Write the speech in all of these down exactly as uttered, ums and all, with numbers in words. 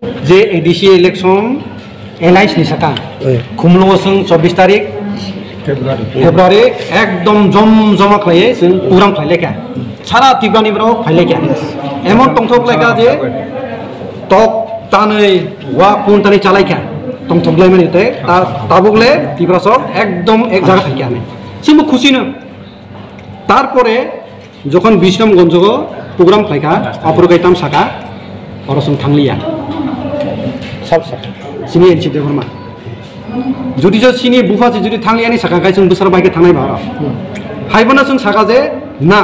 Je A D C election alliance ni saka. Oi. Khumlungo chwng chobbish tarik February. February ekdom jom joma khlaiwi chwng program khlai lekha. Sara Tripura ni borok phai lekha. Emon tongthok lekha je tok tanwi wa kun tanwi chalai kha. Tongthok lai mani tei ta-, tabuk le Tripura sok ekdom ek jaga thangkha ani. Chwngbo khusi no. Tarpore jokhon Bisramganj o program khlaikha, aphuru kaitam saka, oro chwng thangliya. Sab saka. Chini N C Debbarma. Jodi jo chini bupha se jodi thangliya ni saka khai chwng bwsar bai khe thangnai ba oro. Haibono chwng saka je na.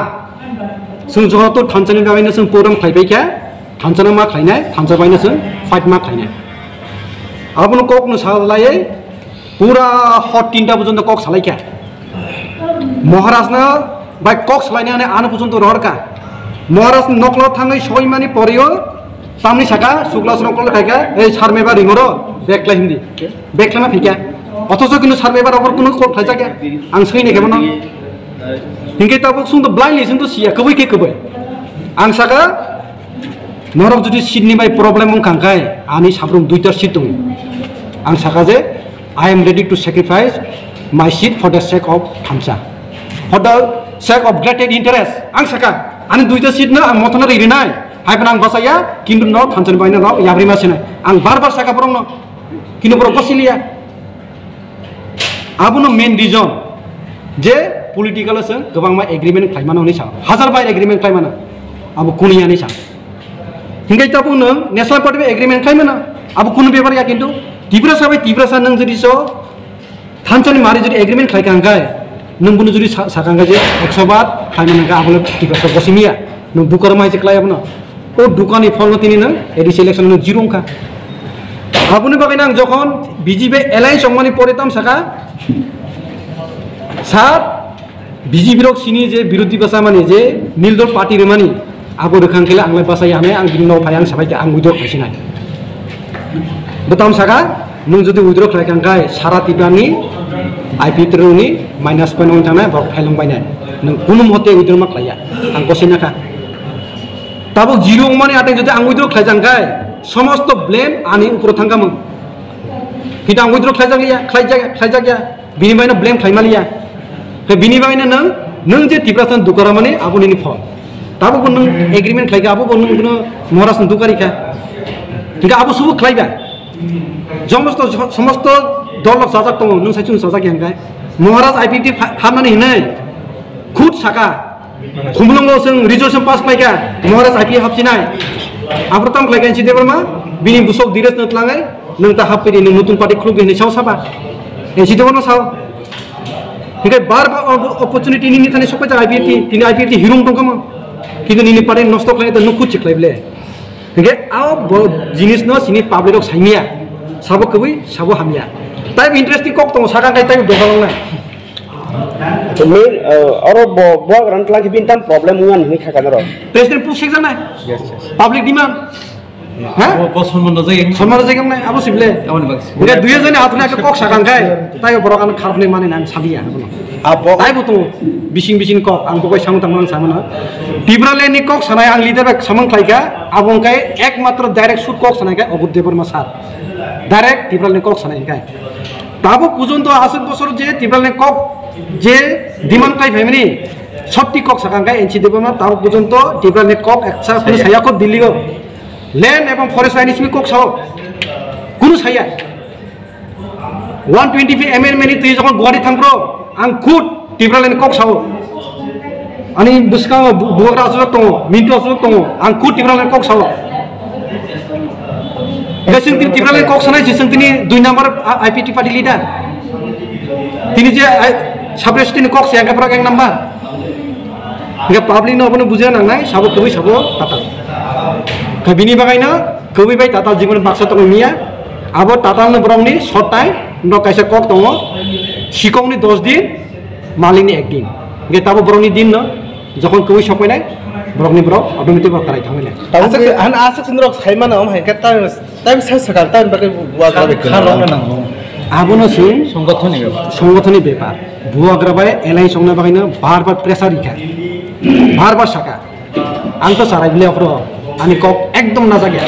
Chwng joto thansa ni bagwi no chwng program khlai pai kha, thansa no ma khlainai, thansa bai no chwng fight ma khlainai. Abono kok no sa laiwi pura hot tinta porjonto kok salai kha. Maharaj no bai kok salainani ano porjonto rohor kha. Maharaj noklo thangwi soimani porio tamni saka Suklas noklo khaikha, "Ei sar meba ringoro, bag khlai hindi." Bag khlaima phikha. Othocho kintu sar meba rok kuno kok khlaijak ya. Ang swngwi naikhe bono. Hinkhe tabuk chwngto blindly chwngto siya, kwbwi khe kwbwi. Ang saka, norok jodi seat ni bai problem wngkha khe, ani sabrung duita seat tongo. Ang saka je, "I am ready to sacrifice my seat for the sake of thansa, for the sake of greater interest." Ang saka, ani duita seat no ang mothano ri rinai, hai phano ang bachaya, kintu no thansa ni bai no yabrima sinai. Ang bar bar saka borok no, kintu borok gosiliya. Abono main reason je political o chwng kwbangma agreement khlaimano hinwi sa, hazar bar agreement khlaimano, abo kunu ya hinwi sa. Hinkhe tabuk nwng National Party bai agreement khlaimano, abo kunu bepar ya, kintu Tiprasa bai Tiprasa nwng jodi so thansani mari jodi agreement khlaikha hwnkhe, nwng bono jodi sa-, sakha hwnkhe je ekso bar khlaimano hwnkhe, abo le Tiprasa gosimiya, nwng dukar mai se khlai abono. O dukani pholno tini no A D C election no zero wngkha. Aboni bagwi ang jokhon B J P alliance wngmani pore tam saka, sir, B J P rok sini je birodhi bwsa mani je nil dol party rwmani, abo rwkhang khe ang lai bwsa ya hinwi ang bini nok phai ang sabai khe ang withdraw khai sinai. Bo tam saka, nwng jodi withdraw khlai kha hwnkhe sara Tripura ni I P T rok ni minus point wng thangnai, borok phailung bainai. Nwng kunu mote withdraw ma khlai ya, ang kosi nakha. Tabuk zero wngmani ateng jodi ang withdraw khlaijak khe, somosto blame ani uporo thangkha mung. Kintu ang withdraw khlaijak liya, khlaijak, khlaijak ya, bini baino blame khlaima liya. Khe bini baino nwng, nwng je Tiprasa dukha rwmani abo nini phol. Tabuk bo nwng agreement khlaikha, abo bo nwng bono Maharaj ni dukha rikha. Hinkhe abo subu khlaiba. Somosto, somosto dol rok chajak tongo, nwng sai chwng chajak ya hinkhe. Maharaj I P T pha-, phamnani hinwi khut saka. Khumulwngo chwng resolution pass khlaikha, Maharaj I P F hapsinai. Aphuru tamo khlaikha N C Debbarma, bini bwswk Diresh no tlangai, nwng ta happhidi, nwng nutun party khulukdi hinwi sao saba. N C Debbarma sao. Hinkhe bar bar opportunity nini thani sokphaijak I P F T, tini I P F T hirung tongkha mo. Kintu nini party nosto khlainai ta nukhut si khlai ble. Hinkhe a bo jinis no sini public rok saimya. Sabo kwbwi, sabo hamya. Tai interesting kok tongo, sakha khai tai dosa longnai. Main, uh, oro bo, bo grant lagi bin tam problem wngya hinwi kha kanaro. President push sekjaknai. Yes, yes. Public demand. Ha? Bo, bo sonman rwjak. Sonman rwjak nai, abo sible. Aboni bagwi. Bwle duiya jani athuna ekta kok sakang khai. Tai borok ano kharapni mani nang sabiya. Abo. Tai bo tongo. Bising bising kok, ang bo bai samung tangmani samano. Tipraland ni kok sanai ang leader bai samung khlaikha. Abo wngkha ekmatro direct shoot kok sanai kha Abhut Debbarma sir. Direct Tipraland ni kok sanai kha. Tabuk porjonto aswk bosor je Tipraland ni kok je demand khlai phaimani, sotti kok sakha hwnkhe N C Debbarma tabuk porjonto Tipraland ni kok eksa phano saya kho Delhi o. Land ebong forest line simi kok sao. Kunu saya. One twenty-five amendment ni twi jokhon Guwahati thang bro, ang khud Tipraland ni kok sao. Ani bwskango bu-, bubagra aswk tongo, Mintu aswk tongo, ang khud Tipraland ni kok sao. Hwnkhe chwng tini Tipraland ni kok sanai se chwng tini dui number I P T party leader. Tini je, ai, sub-president ni kok se hwnkhe borok ek number. Hwnkhe public no abono bujina nangnai, sabo kwbwi sabo tatal. Khe bini bagwi no kwbwi bai tatal jibon baksa tongwi miya. Abo tatal no borok ni short time, no kaisa kok tongo, sikok ni dos din, malik ni ek din. Hwnkhe tabo borok ni din no, jokhon kwbwi sokphainai, borok ni borok automatic borok karai thangwi nai. Tabuk aswk, han aswk sindrok saimano, om hai khe ta Tei bwsa swkang tamni bagwi bubagra bai kha rwna nango. Abono se songothoni bepar. Songothoni bepar. Bubagra bai alliance wngna bagwino bar bar pressure rikha. Bar bar saka. Ang to sarai bile aphuru ani kok ekdom najak ya.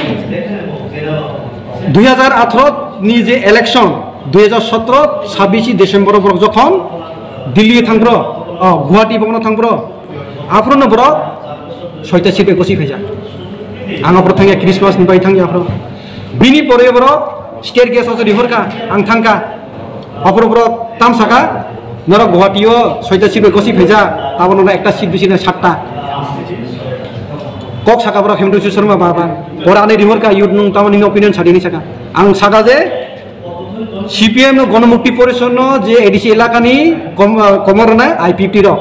Dui hazar atharo ni je election, dui hazar sotro sabbish December borok jokhon Delhi thangphro, o, Guwahati bono thangphro, aphuru no borok soita seat bai gosi phaijak. Ang aphuru thangya, Christmas ni bai thangya aphuru. Bini pore borok staircase o rihorkha, ang thangkha. Aphuru borok tam saka, norok Guwahati o soita seat bai gosi phaijak, abo nono ekta seat bisi na satta. Kok saka borok Himanta Biswa Sarma ba ba. Pore ani rihorkha, youth nung tamo nini opinion sadi ni saka. Ang saka je C P M no Gonomukti Porishad no je A D C elaka ni kom-, komor rwnai I P F T rok.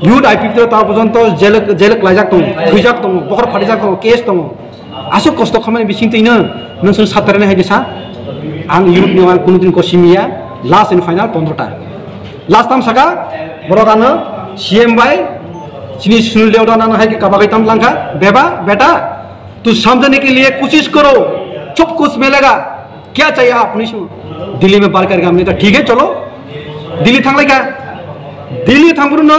Youth I P F T rok ta porjonto jel, jel klaijak tongo, thwijak tongo, bokhor phatijak tongo, case tongo. Aswk kosto khamani bising twi no, nwng chwng satarani hai de sa. Ang youth ni ang kunu din kosi miya, last and final pondro ta. Last tam saka, borok ano C M bai, chini Sunil Deo da nang hai ke kabagai tam langkha, beba, beta, tu samjhane ke liye koshish karo, sab kuch milega, kya chahiye aap unise? Delhi mein baat karega, maine kaha, theek hai, chalo, Delhi thang lai kha. Delhi thang bru no,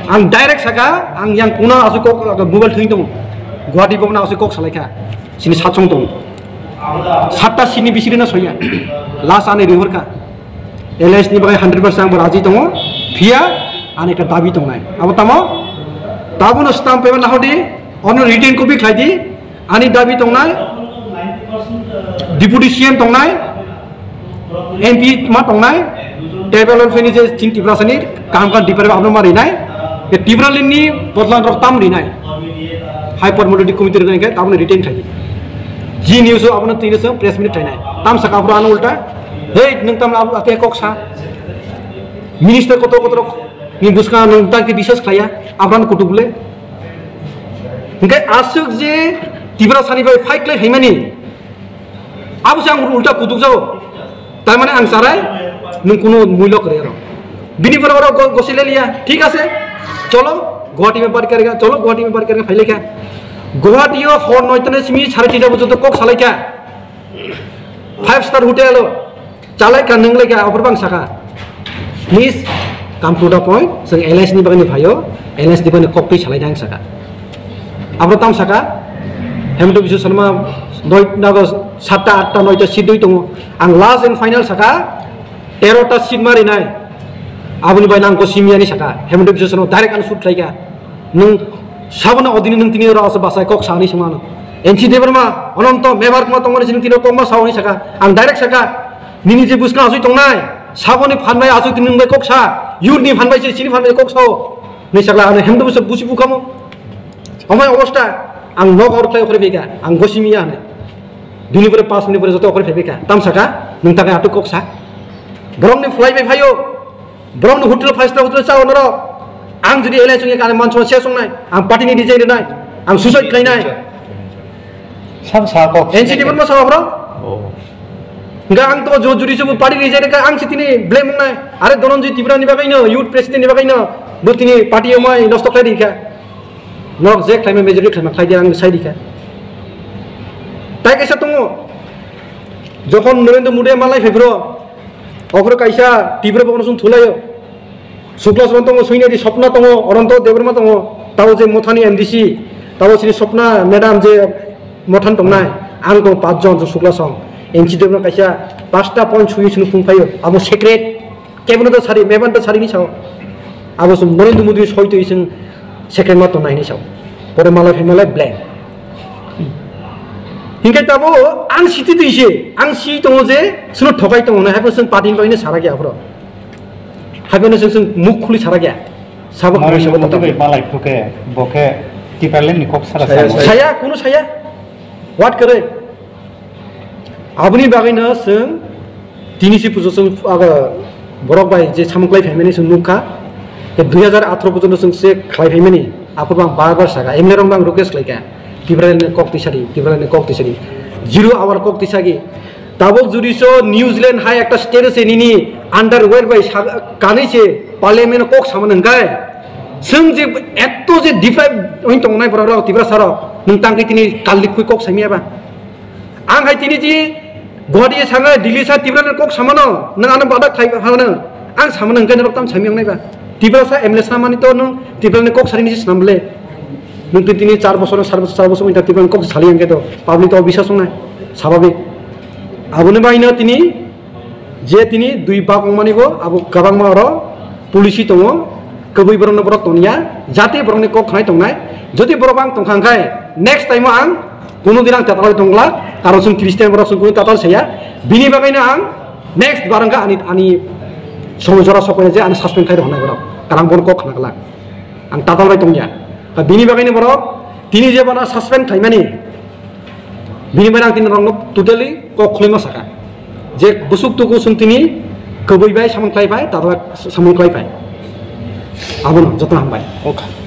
ang direct saka, ang yang kuna asu kok, mobile thwing tongo. Guwahati bokna asu kok salai kha. Chini sat song tongo. Satta sini bisiri no soya. Last ani rihor kha. L S ni bagwi hundred percent ang bo raji tongo. Phiya ani ekta dabi tongnai. Abo tamo? Tabono stamp paper lahodi, ono written copy khlai di. Ani dabi tongnai, Deputy C M tongnai, M P ma tongnai, tribal welfare ni je chini Tiprasa ni kaham kaham department abono ma rinai, je Tipraland ni bodol rok tam rinai. Hyper Modality Committee rok hingke tabono retain khai di. G news o abono tini se press meet khlainai. Tam saka aphuru ano ulta, "Hey, nwng tam abo ate kok sa? Minister kotor kotor rok ni bwskango nwng tang khe biswas khlaiya, aphuru ano kutuk le." Hingke aswk je Tiprasa ni bai fight khlai phaimani, abo se ang ulta kutuk jao. Tar mane ang charai, nwng kuno muilo kwrwi aro. Bini pore oro go-, gosi le liya, thik ase, cholo, Guwahati mein baat karega, cholo, Guwahati mein baat karega, phai lai kha. Guwahati o hor noita ni simi sare tinta porjonto kok salai kha. Five star hotel o. Chalai ka nung lai ka, aphuru bang saka. Please come to the point. Chwng L S ni bagwi phaio, L S ni bagwi kok twi salai nang saka. Aphuru tam saka, Hemant Biswa Sarma noi nago satta atta noita seat dui tongo. Ang last and final saka, tero ta seat mari nai. Aboni bai nang ko simiyani saka, Hemant Biswa Sarma direct ang shoot khlai ka. Nwng sabono odini nwng tini oro aswk bachai kok sa hwnwi swngmano. N C Debbarma, Ananto, Mebar Kumar tongmani sini tini kok ma sa hwnwi saka. Ang direct saka, nini je bwskang aswk tongnai, saboni phan bai aswk tini nwng bai kok sa, yurni phan bai se, sini phan bai kok sao. Ni sakla ano hemdo bwswk busi bukamo. Omai obosta, ang nok or khlai okhre bega, ang gosi miya hwnwi. Bini pore panch minute pore joto okhre phai bega. Tam saka, nwng takai atuk kok sa. Borokni phlai bai phaio. Borokni hotel five star hotel chao norok. Ang jodi elai chongya kani manchwa se songnai. Ang party ni design nai. Ang suicide khlainai. Sam sa kok. N C T pun ma sa bro. Oh. Enggak ang to jo juri subu party design ka ang sitini blame nai. Are Dhananjay Tripura ni bagai no, youth president ni bagai no. Butini party omai nosto khlai dikha. Norok je khlaima majority khlaima khlai di ang sai dikha. Tai kaisa tongo. Jokhon Narendra Modi malai phai bro. Okhro kaisa Tripura bokono sung thulaio. Sukla Swan tongo, Suinadi Sopna tongo, Ananto Debbarma tongo, tabo je Mothani M D C, tabo sini Sopna madam je Mothan tongnai, ang tong pach jon, Sukla Song. N C Debbarma kaisa pasta point sui sunu phung phaio, abo secret, kebono to sari, meban to sari ni sao. Abo sung Narendra Modi soi to ising secret ma tongnai ni sao. Pore malai phai malai blank. Hingke tabo ang siti twi se, ang si tongo je, suno thokai tongo na, hapo sung patin paine sara ge aphro. Haibeno chwng chwng muk khuli sara kya? Sabo khuli sabo Narendra Modi bai malai phuke, bo khe Tipraland ni kok sara saya, saya. Saya, kuno saya. What kare? Aboni bagwi no chwng tini si pujo chwng aga borok bai je samung klai phaimani chwng nukha. Ke dui hajar atharo pujo no chwng se khlai phaimani. Aphuru bang bar bar saka. M L A rok bang request khlai kha. Tipraland ni kok tisari, Tipraland ni kok tisari. Zero hour kok tisagi. Tabuk jodi so New Zealand hai ekta state se nini underwear bai sa-, kanwi se parliament kok samani hwnkhe, chwng je etto je deprive wng tongnai borok rok, Tiprasa rok, nwng tangkhe tini kalik khui kok samya ba? Ang hai tini je Guwahati sanga Delhi sa Tipraland kok samano, nwng ano badak khai phano, ang samano hwnkhe norok tam samya wngnai ba? Tiprasa M L A samani to nwng Tipraland kok sari nisi swnam le. Nwng tini, tini char bosor, sar bosor, char bosor wngkha Tipraland kok sali hwnkhe to public to biswas wngnai, sababik. Aboni baino tini je tini dui bak wngmani bo abo kwbangma oro policy tongo, kwbwi borokno borok tongya, jati borokni kok khnai tongnai. Jodi borok ang tongkha hwnkhe next time o ang kuno din ang tatal tongla, karon chwng Christian borok chwng kuno tatal saya, bini bagaino ang next bar wngkha ani, ani somoi jora sokmani je ani suspend khai rw hwnai borok, karon bono kok khna glak. Ang tatal bai tongya. Bini bagaino borok tini je bana suspend khaimani, bini bai ang tini rokno totally kok khulai ma saka. Je busuk tuku sung tini kwbwi bai samung khlai bai, tatal samung khlai bai. Abono jotono hambai. Okay.